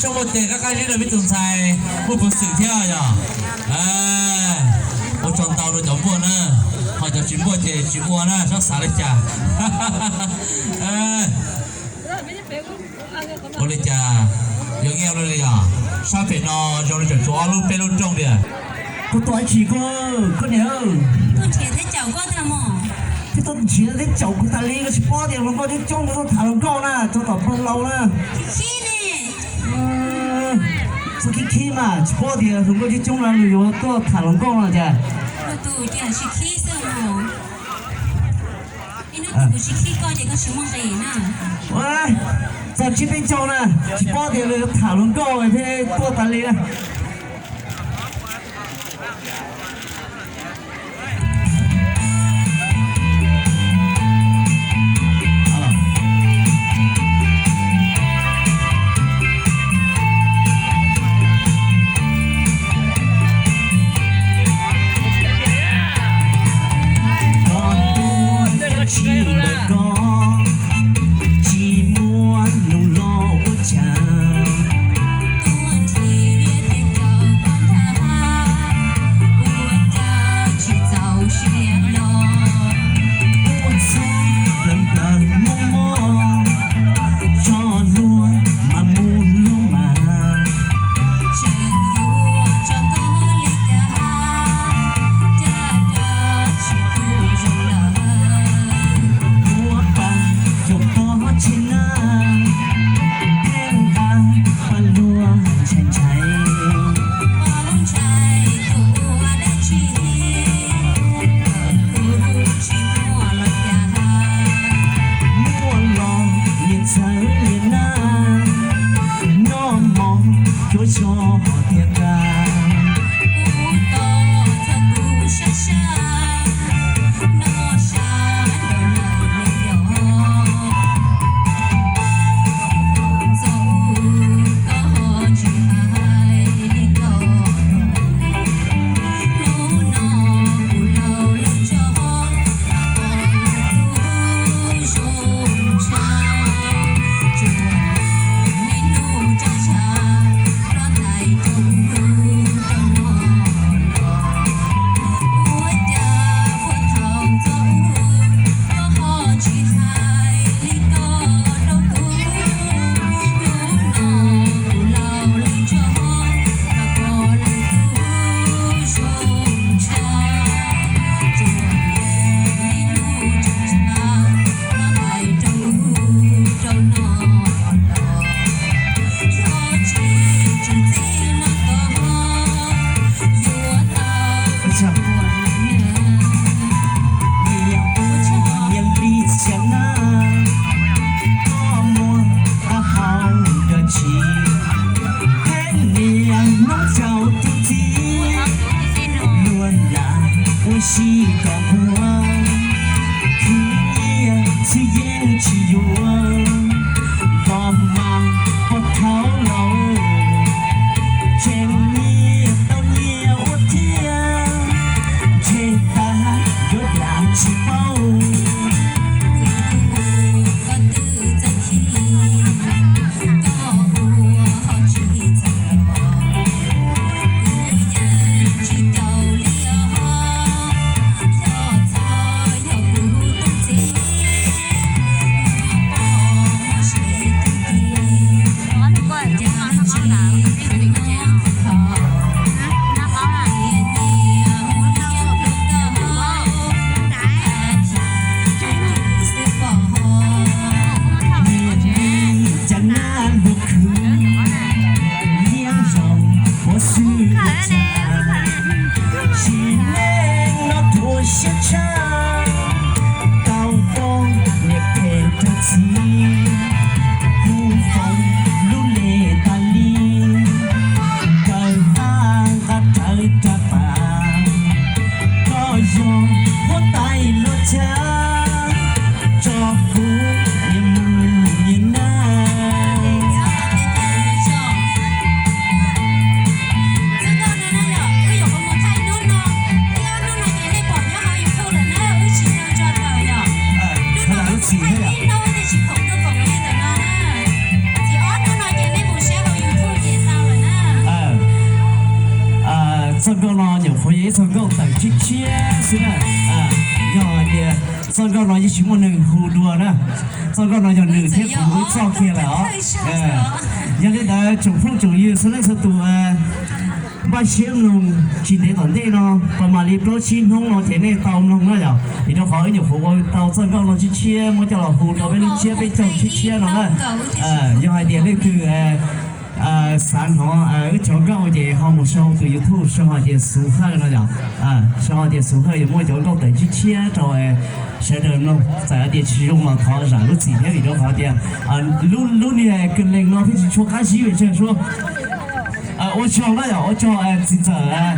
Tsob npua ces qab qab zib rau peb tus ntxhais muaj peev xwm thiab yog. Ua tsaug ntau rau cov npua na, ho cov tsis npua ces tsis ua na, txhob xav li cas. Ua li cas yuav nyiaj li yog? Sab pem no zoo li tseem tshuav ob lub peb lub rooj tiag. Kuv tuaj ib chim koj, koj niam, tuaj nrhiav thiab caum koj tag mog. Thiab tuaj nrhiav thiab caum kuv tas li, koj tsis paub tias hluas nkauj coob coob, kuv tuaj tham hluas nkauj na, rau tom pawg laus na. Txhob khib khib mas, tsis paub tias hluas nkauj coob coob no nws yuav tuaj tham hluas nkauj no cas. Txog tsib peb caug na, tsis paub tias nws yuav tham hluas nkauj thiab tuaj tas li na. Tsis muaj nus los ua cas, ua txhua plaws plaws mob mob, tso luag mas mus luag mas. Muab pab cov pob tsheb na, pheej nqa pab luag ntshai ntshai. Muaj los niam txawv niam na, noj mov cuab zog tiag tas. Niam li xiam na, koj muaj koj hau dog tsis, pheej niam noob rau tus txiv, luag lam ua si kom nquag, khwv nyiaj txhib yeeb tsis yuav, npog mas pog thaub laus, tseem nyiaj tau nyiaj ua thiab, ntshe tas yuav yam tsis paub. Txoj no nyuam qhuav yog ib txoj nkauj tawm tshiab tshiab xwb na. Yog hais tias txoj nkauj no yeej tsis muaj neeg hu dua na. Txoj nkauj no yog nws thiab kuv ib txoj kiag lawm os. Yog li ntawd tsoom phooj tsoom ywg txhua leej txhua tus, npaj siab mloog, tsis ntev tom ntej no, pab mam li plaub tsib hnub no ces nej tau mloog na yom, vim rau qhov wb nyuam qhuav ua tau txoj nkauj no tshiab tshiab muab coj los hu rau peb lub tsiab peb caug tshiab tshiab no na. Yog hais tias leej twg xav hnov wb cov nkauj ces ho mus sau tus YouTube sau hais tias Xub Hawj no yom. Sau hais tias Xub Hawj yuav muaj cov nkauj tawm tshiab tshiab rau sawv daws mloog. Txawm hais tias tsis zoo los thov zam lub txim thiab, vim rau qhov tias lub niag kwv lees no thiaj tsis tshua qab zib pes tsawg suab. Ua tsaug na yom, ua tsaug txiv ntxawm